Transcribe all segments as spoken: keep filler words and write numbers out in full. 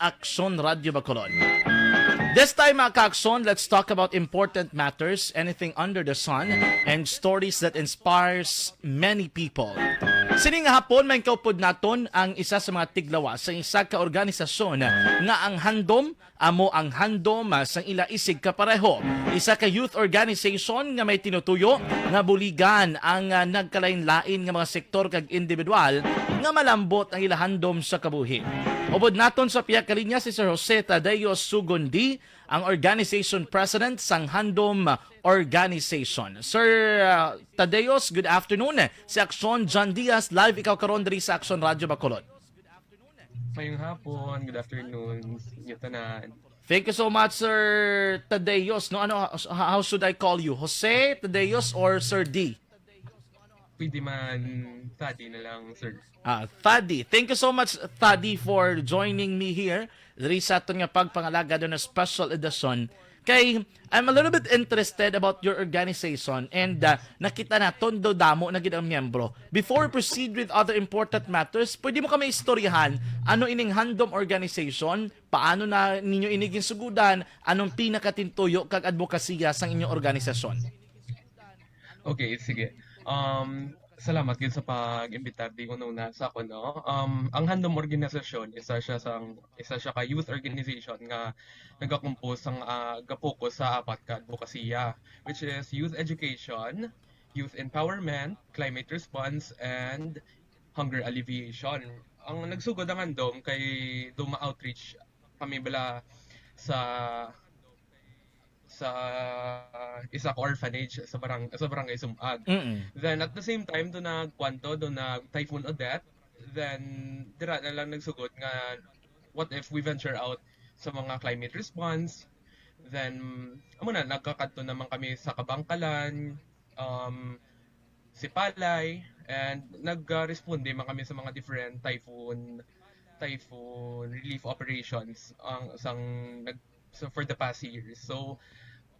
Aksyon Radyo Bacolod. This time, mga ka-Aksyon, let's talk about important matters, anything under the sun, and stories that inspires many people. Sini nga hapon, may kaupod naton ang isa sa mga tiglawas sa isa ka organisasyon nga ang handom amo ang handom, ah, sang ila isig kapareho. Isa ka youth organization nga may tinutuyo nga buligan ang, ah, nagkalain-lain nga mga sektor kag individual nga malambot ang ila handom sa kabuhi. Ubod naton sa pihak ka linya si Sir Jose Tadeo Sugundi, ang organization president sang Handom Organization. Sir, ah, Tadeos, good afternoon. Si Aksyon John Diaz, live ikaw karon diri sa Aksyon Radyo Bacolod. Mayong hapon, good afternoon sa inyo tanan. Thank you so much, Sir Tadeos. No, ano, h-, how should I call you? Jose, Tadeos, or Sir D? Pwede man, Thady na lang, sir. Ah, Thady. Thank you so much, Thady, for joining me here diri sa aton nga pagpangalagad on a special edition. Kay, I'm a little bit interested about your organization and, ah, nakita naton do damo na gid ang miyembro. Before we proceed with other important matters, pwede mo kami istoryahan ano ining Handom Organization, paano na ninyo ini ginsugudan, anong pinakatintuyo kag adbokasiya sang inyong organisasyon? Okay, sige. Um, salamat gyud sa pag-imbitar di una-una sa ako, no. Um, ang Handom Organisasyon, isa siya sang, isa siya ka youth organization nga nagakumpos sang, ah, ga-focus sa apat ka adbokasiya, which is youth education, youth empowerment, climate response, and hunger alleviation. Ang nagsugod ang Handom kay do ma-outreach kami bala sa sa isa ka orphanage sa barang-, sa barangay Sumag. Mm. Then at the same time, do nagkwanto, do nag Typhoon Odette. Then dira na lang nagsugod nga, what if we venture out sa mga climate response? Then, amo na, nagkakadto naman kami sa Kabangkalan, um, Sipalay, and nag-, ah, responde man kami sa mga different typhoon, typhoon relief operations ang sang nag-, so for the past years. So,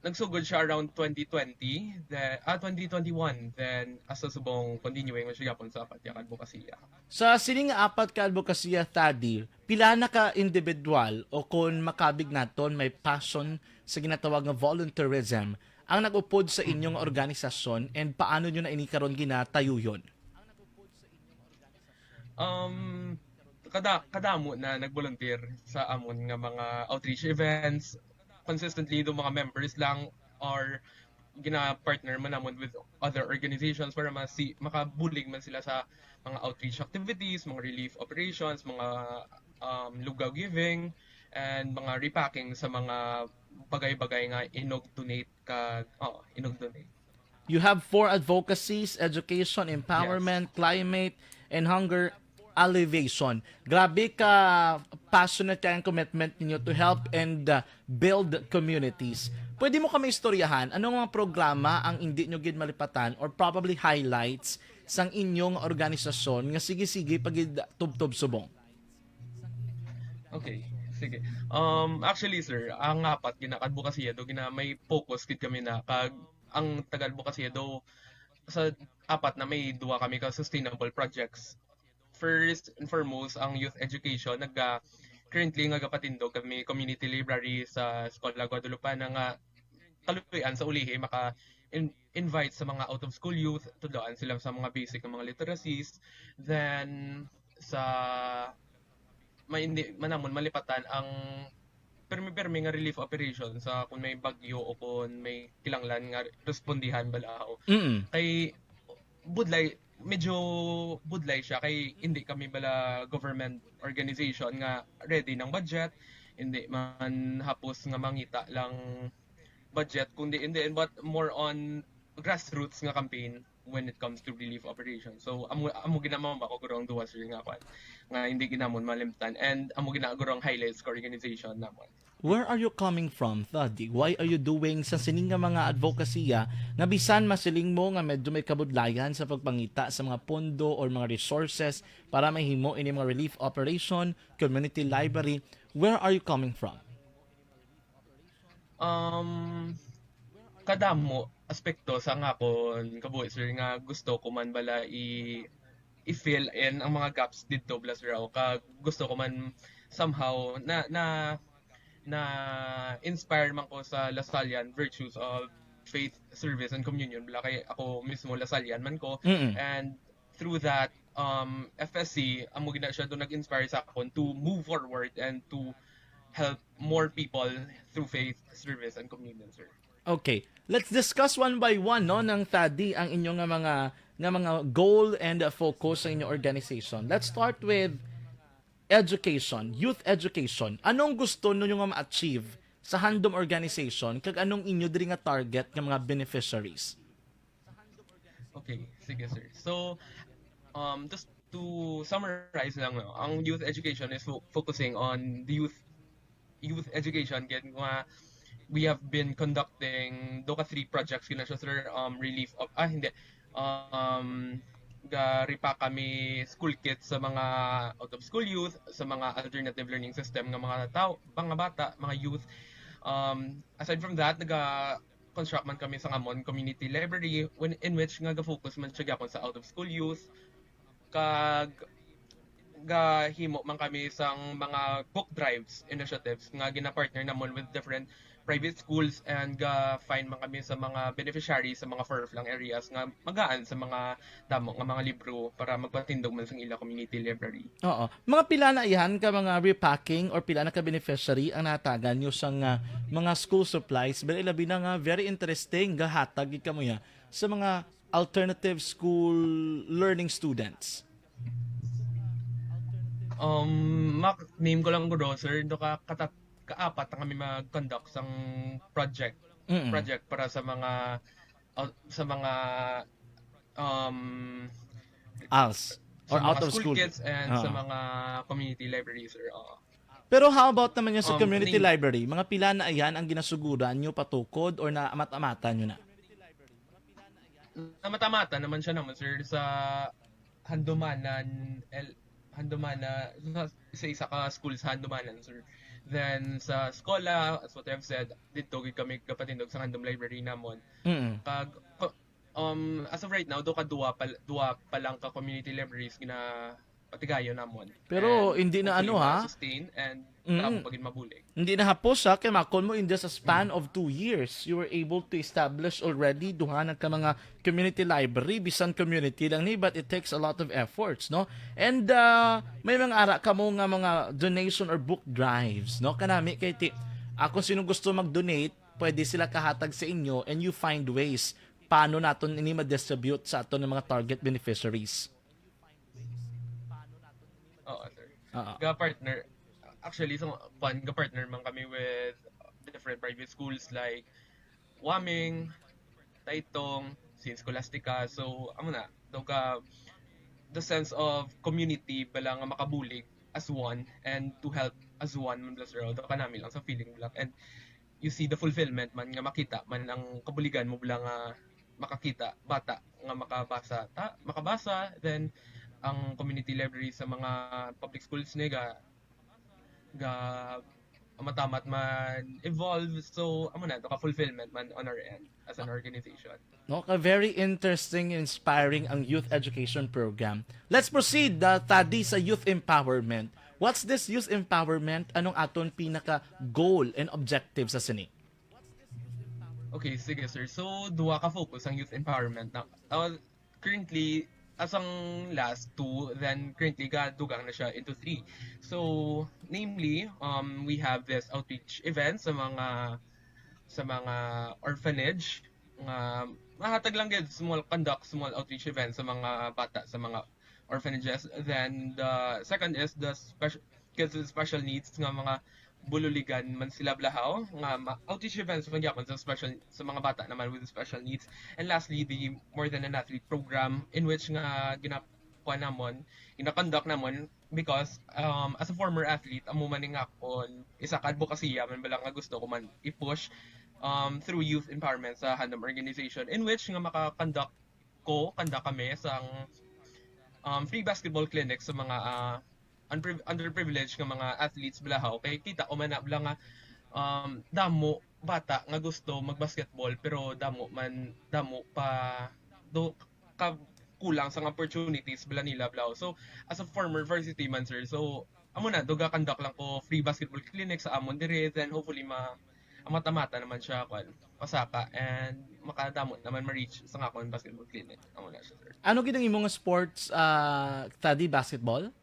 nagsugod siya around twenty twenty, the, ah, twenty twenty-one, then hasta subong continuing man siya gyapon sa apat ka adbokasiya. Sa sining apat ka adbokasiya, Thady, pila na ka individual o kon makabig naton may passion sa ginatawag nga volunteerism ang nag-upod sa inyong organisasyon, and paano nyo na ini karon ginatayuyon? Um, kada-, kadamo na nag-volunteer sa amon nga mga outreach events. Consistently, do mga members lang or gina-partner man namon with other organizations para masi-, makabulig man sila sa mga outreach activities, mga relief operations, mga, um, lugaw giving, and mga repacking sa mga bagay-bagay nga inog-donate kag, oh, inog-donate. You have four advocacies: education, empowerment, Yes. climate, and hunger alleviation. Grabe ka passionate kay ang commitment ninyo to help and, uh, build communities. Pwede mo kami istoryahan ano nga mga programa ang indi nyo gid malipatan or probably highlights sang inyong organisasyon nga sige-sige pa gid tubtob subong? Okay, sige. Um, actually, sir, ang apat gina-, advokasya do gina-, may focus gid kami na kag ang taga-advokasya do sa apat na may duha kami ka sustainable projects. First and foremost, ang youth education. Nag-, ah, currently nga gapatindog kami community library sa Eskwela Guadalupana nga kaluy-an sa ulihi maka in-, invite sa mga out of school youth, tudloan sila sa mga basic nga mga literacies. Then sa may hindi man namon malipatan ang permi-permi nga relief operation sa kung may bagyo o kung may kinahanglan nga respondihan bala. Mm. Kay budlay, medyo budlay siya kay hindi kami bala government organization nga ready ng budget, hindi man hapos nga mangita lang budget, kundi in the end, but more on grassroots nga campaign when it comes to relief operations. So, amo, amo ginamamba ko guro ang duha, sir, nga kwan, nga hindi ginamon malimtan, and amo gina guro ang highlights ko organization namon. Where are you coming from, Thady? Why are you doing sa sining nga mga advokasya nga bisan masiling mo nga medyo may kabudlayan sa pagpangita sa mga pondo or mga resources para mahimo ini mga relief operation, community library? Where are you coming from? Um, kadamo aspekto sa nga akon kabuhi, sir, nga gusto ko man bala i-, i-fill in ang mga gaps didto, bala, sir, ako. Kag gusto ko man somehow na na na inspire man ko sa Lasallian virtues of faith, service, and communion. Bala kay ako mismo Lasallian man ko. Mm-mm. And through that, um, F S C, amo gina siya doon nag-inspire sa akon to move forward and to help more people through faith, service, and communion, sir. Okay. Let's discuss one by one, no, ng Thadi ang inyo nga mga nga mga goal and uh, focus sa inyong organization. Let's start with education, youth education. Anong gusto ninyo nga ma-achieve sa Handom organization kag anong inyo diri nga target nga mga beneficiaries? Okay, sige, sir. So, um, just to summarize lang, no, ang youth education is fo- focusing on the youth youth education, kaya nga we have been conducting do ka three projects gina siya, sir. Um, relief of, ah, hindi. Um, ga-repack kami school kits sa mga out of school youth, sa mga alternative learning system nga mga tao, mga bata, mga youth. Um, aside from that, naga construct man kami sa amon community library, when, in which nga ga-focus man siya gyapon sa out of school youth, kag gahimo man kami sang mga book drives initiatives nga gina-partner namon with different private schools, and ga-find man kami sa mga beneficiaries sa mga far-flung areas nga magaan sa mga damo nga mga libro para magpatindog man sang ila community library. Oo. Mga pila na yan ka mga repacking or pila na ka beneficiary ang nahatagan nyo sa nga mga school supplies? Pero ilabi na nga, very interesting, gahatag gid kamo ya sa mga alternative school learning students. Um, mak name ko lang guro, sir, do ka katat kaapat na kami mag-conduct sang project, Mm-mm. project para sa mga, uh, sa mga, um, Als. sa Or mga out of school school. Kids and sa Ah. mga community library, sir. Oo. Pero how about naman yung sa Um, community ning- library? Mga pila na ayan ang ginasuguran nyo patukod or na amat-amatan nyo na? Namata-mata naman siya naman, sir, sa Handumanan, El, Handumana, sa, sa isa ka school sa Handumanan, sir. Then, sa Escola, as what I've said, dito gid kami kapatindog sa Handom Library namon. Mm. Kag, ko- um, as of right now, do ka duwa pa, duwa pa lang ka community libraries gina patigayon namon. Pero And hindi na hopefully ano, ha? ma-sustain and Mm. tamo pa gid mabulig. Hindi na hapos, ha, kay makon mo in just a span of two years, you were able to establish already duha na ka mga community library, bisan community lang ni, but it takes a lot of efforts, no? And uh, may mga ara kamo nga mga donation or book drives, no? Kanami kay ti, ako sino gusto mag-donate, pwede sila kahatag sa inyo and you find ways paano naton ini ma-distribute sa aton nga mga target beneficiaries. Oo, sir. Oo. Ga partner, actually, so, kwan, ga partner man kami with different private schools like Waming, Taytong, Saint Scholastica. So, amo na, do ka, the sense of community bala nga makabulig as one and to help as one man bala, sir. Do ka nami lang sa feeling bala. And you see the fulfillment man nga makita man ang kabuligan mo bala nga makakita bata nga makabasa ta makabasa, then ang community library sa mga public schools ni ga ga matamat man evolve. So amo na, ka fulfillment man on our end as an organization. No, ka very interesting, inspiring ang youth education program. Let's proceed, uh, Tadi, sa youth empowerment. What's this youth empowerment? Anong aton pinaka goal and objective sa sini? Okay, sige, sir. So, duha ka focus ang youth empowerment na, uh, currently, as ang last two, then currently gadugang na siya into three. So, namely, um, we have this outreach event sa mga sa mga orphanage nga mahatag lang gid small conduct small outreach event sa mga bata sa mga orphanages. Then the second is the special kids with special needs nga mga bululigan man sila blahaw nga ma- outreach events man gyapon sa special sa mga bata naman with special needs. And lastly, the More Than an Athlete program in which nga ginakuha namon, gina-conduct namon because um, as a former athlete, amo man ning akon isa ka advokasya man bala nga gusto ko man i-push um, through youth empowerment sa Handom Organization, in which nga maka-conduct ko, kanda kami sang um, free basketball clinic sa mga ah, unpri- underprivileged nga mga athletes blahaw. Kay kita ko man na bala nga um, damo bata nga gusto mag-basketball pero damo man damo pa do ka kulang sang opportunities bala nila blahaw. So as a former varsity man, sir, so amo na, duga conduct lang ko free basketball clinic sa amon diri, then hopefully ma-, mata-mata naman siya, kwan, pasaka, and makadamo naman ma-reach sa akon basketball clinic. Amo na siya, sir. Ano gid ang imong sports uh, study, basketball?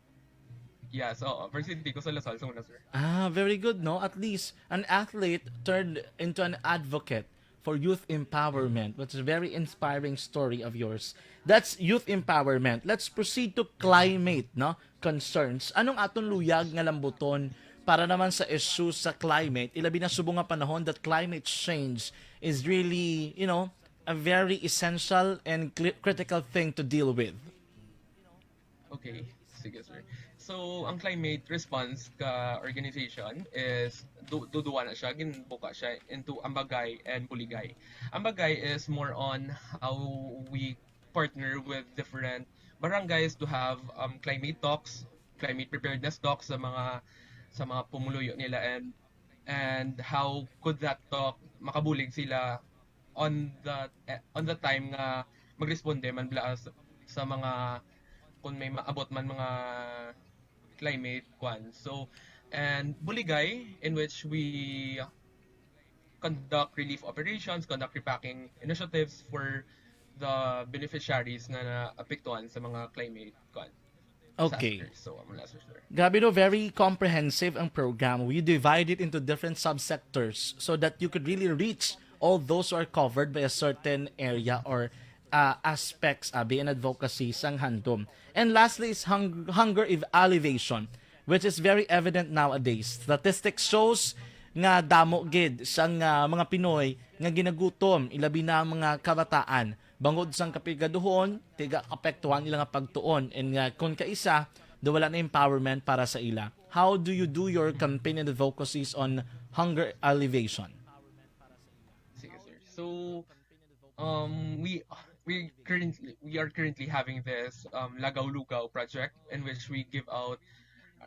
Yes, oo. Varsity ko sa La Salle sa una, sir. Ah, very good, no? At least, an athlete turned into an advocate for youth empowerment, which is a very inspiring story of yours. That's youth empowerment. Let's proceed to climate, no? Concerns. Anong aton luyag nga lambuton para naman sa issues sa climate, ilabi na subong nga panahon that climate change is really, you know, a very essential and cli- critical thing to deal with. Okay. Sige, sir. So, ang climate response ka organization is du- duduwa na siya, ginbuka siya into Ambagay and Buligay. Ambagay is more on how we partner with different barangays to have um, climate talks, climate preparedness talks sa mga sa mga pumuluyo nila, and and how could that talk makabulig sila on the eh, on the time nga magresponde man bala sa, sa mga kung may maabot man mga climate kwan. So, and Buligay, in which we conduct relief operations, conduct repacking initiatives for the beneficiaries nga naapektuhan sa mga climate kwan. Okay. Disasters. So, amo na, sir. Grabe, no? Very comprehensive ang program. We divide it into different subsectors so that you could really reach all those who are covered by a certain area or uh, aspects, abi, and advocacy sang handom. And lastly is hung- hunger ev- alleviation, which is very evident nowadays. Statistics shows nga damo gid sang uh, mga Pinoy nga ginagutom, ilabi na ang mga kabataan. Bangod sang kapigaduhon, tiga-apektuhan ila nga pagtuon, and nga kon kaisa, daw wala na empowerment para sa ila. How do you do your campaign and advocacies on hunger alleviation? Sige, sir. So, um, we we currently we are currently having this um, Lagaw Lugaw project in which we give out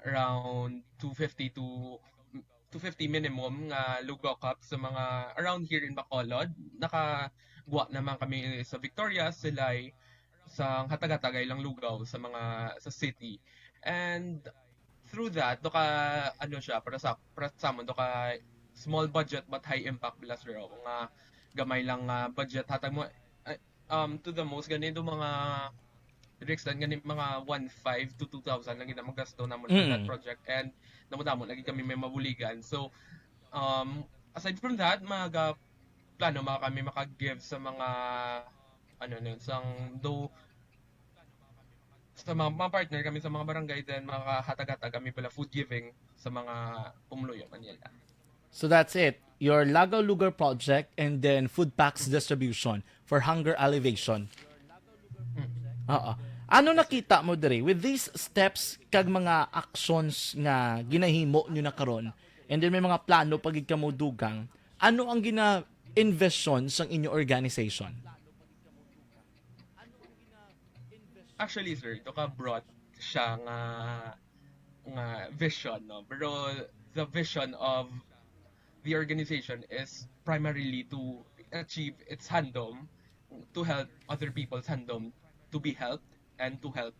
around two fifty to two fifty minimum nga lugaw cups sa mga around here in Bacolod. Nakagwa naman kami sa Victoria, Silay, sa hatag-hatagay lang lugaw sa mga sa city. And through that, do ka ano siya para sa para sa amon, do ka small budget but high impact bala, sir, o nga gamay lang nga budget, hatag mo, ay, um to the most gani do mga to the extent gani mga one five to two thousand lang gid ang magasto namon for that Mm. project, and damo-damo lagi kami may mabuligan. So um aside from that, mga plano mga kami maka-give sa mga ano na yun, sang do sa mga, mga partner kami sa mga barangay, then makahatag-hatag kami bala food giving sa mga pumuluyo man nila. So that's it. Your Lagaw Lugaw project and then food packs distribution for hunger alleviation. Oo. Ano nakita mo diri with these steps kag mga actions nga ginahimo nyo na karon? And then may mga plano pa gid kamo dugang. Ano ang gina-envision sang inyo organization? Actually, sir, do ka broad siya nga nga vision, no? Pero the vision of the organization is primarily to achieve its handom, to help other people's handom to be helped and to help.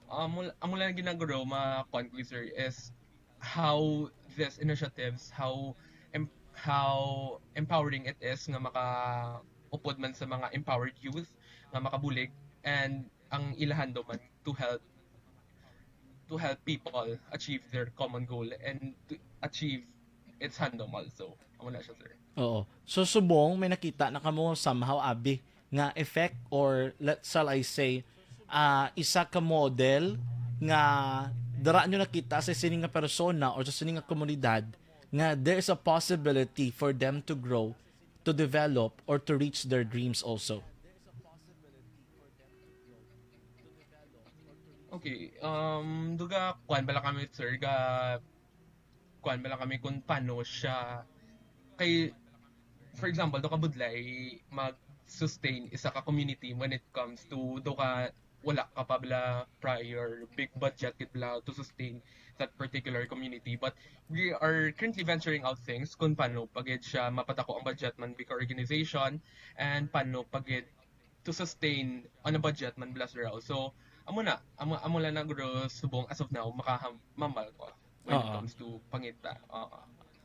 Amo, amo lang ginaguro ma conclude, sir, is how these initiatives, how em, how empowering it is nga makaupod man sa mga empowered youth nga makabulig, and ang ila handom man to help to help people achieve their common goal and to achieve its handom also. Amo na siya, sir. Oo. So subong may nakita na kamo somehow, abi, nga effect, or let shall I say, ah, isa ka model nga dara nyo nakita sa sini nga persona or sa sini nga komunidad nga there is a possibility for them to grow, to develop, or to reach their dreams also. Okay, um, duga kuan bala kami, sir, ga kuan bala kami kung paano siya kay, for example, do ka budlay mag-sustain isa ka community when it comes to do ka wala ka pa bala prior big budget gid bala to sustain that particular community. But we are currently venturing out things kung paano pa gid siya mapatako ang budget man big organization, and paano pa gid to sustain on a budget man bala, sir. So amo na, amo, amo lang na guro subong as of now makahambal ko. when it Oo. comes to pangita. Oo.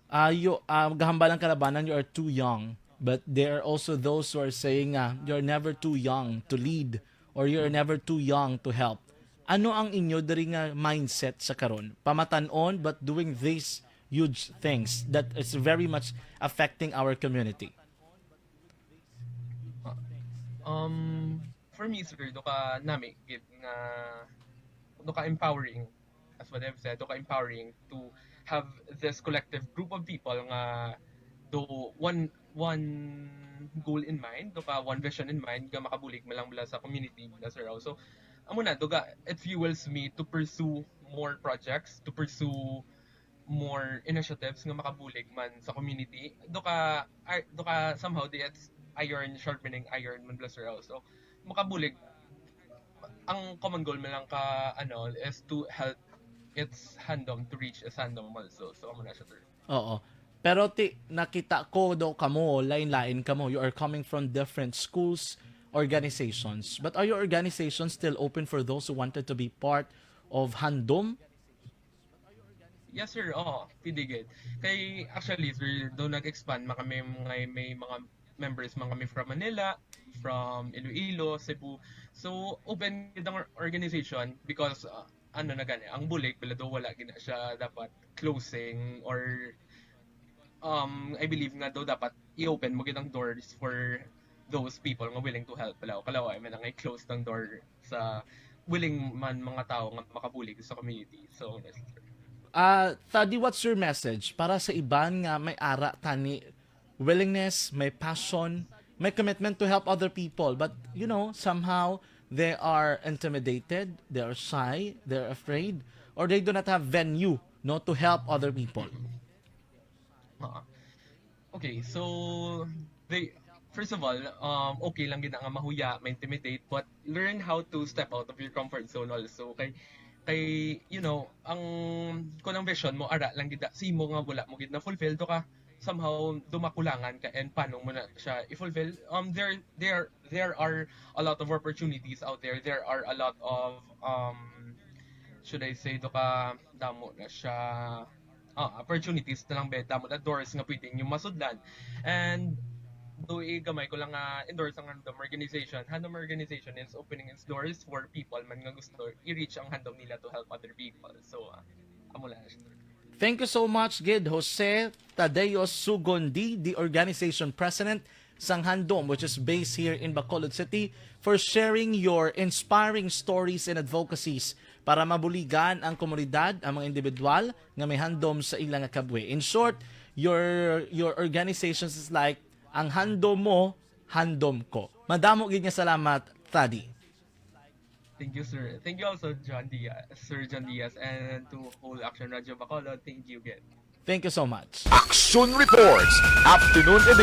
Ah, you, ah, gahambal ang kalabanan, you are too young. But there are also those who are saying, ah, you're never too young to lead or you're never too young to help. Ano ang inyo diri nga mindset sa karon? Pamatan-on, but doing these huge things that is very much affecting our community. Um, for me, sir, do ka nami gid nga do ka empowering, as what I've said, do ka empowering to have this collective group of people nga do one one goal in mind, do ka one vision in mind nga makabulig man lang bala sa community bala, sir. So amo na, do ka, it fuels me to pursue more projects, to pursue more initiatives nga makabulig man sa community. Do ka ar- do ka somehow di it's iron sharpening iron man bala, sir. So makabulig, ang common goal man lang ka ano is to help its handom, to reach its handom also. So amo na siya, sir. Oo. Pero ti nakita ko daw kamo, lain-lain kamo. You are coming from different schools, organizations. But are your organizations still open for those who wanted to be part of Handom? Yes, sir. Oo, pwede gid. Kay actually, sir, do nag-expand man kami, may, may mga members man kami from Manila, from Iloilo, Cebu. So open gid ang organization because uh, ano na gani, ang bulig bala do wala gid na siya dapat closing or um I believe nga do dapat i-open mo gid ang doors for those people nga willing to help bala. Kalawa man ang i-close ang door sa willing man mga tao nga makabulig sa community. So, yes, sir. Ah, Tadi, what's your message para sa iban nga may ara tani willingness, may passion, may commitment to help other people, but you know, somehow they are intimidated, they are shy, they're afraid, or they do not have venue, no, to help other people. Ah. Okay, so they first of all, um, okay lang gid na nga mahuya, ma-intimidate, but learn how to step out of your comfort zone also. Kay kay you know, ang kung ang vision mo ara lang gid sa imo nga wala mo gid na fulfill, do ka somehow dumakulangan ka and paano mo na siya i-fulfill. Um, there there there are a lot of opportunities out there. There are a lot of um should I say, do ka damo na siya ah, opportunities na lang, bet damo na doors nga pwede nyo masudlan. And do gamay ko lang nga endorse ang Handom Organization. Handom Organization is opening its doors for people man nga gusto i-reach ang handom nila to help other people. So, ah, amo lang siya. Thank you so much, Gid Jose Tadeo Sugondi, the organization president sang Handom, which is based here in Bacolod City, for sharing your inspiring stories and advocacies para mabuligan ang komunidad, ang mga individual nga may handom sa ilang kabwe. In short, your your organizations is like ang handom mo, handom ko. Madamo gid nga salamat, Tadi. Thank you, sir. Thank you also, John Diaz, Sir John Diaz, and to Whole Action Radio Bacolod. Thank you again. Thank you so much. Action Reports, Afternoon Edition.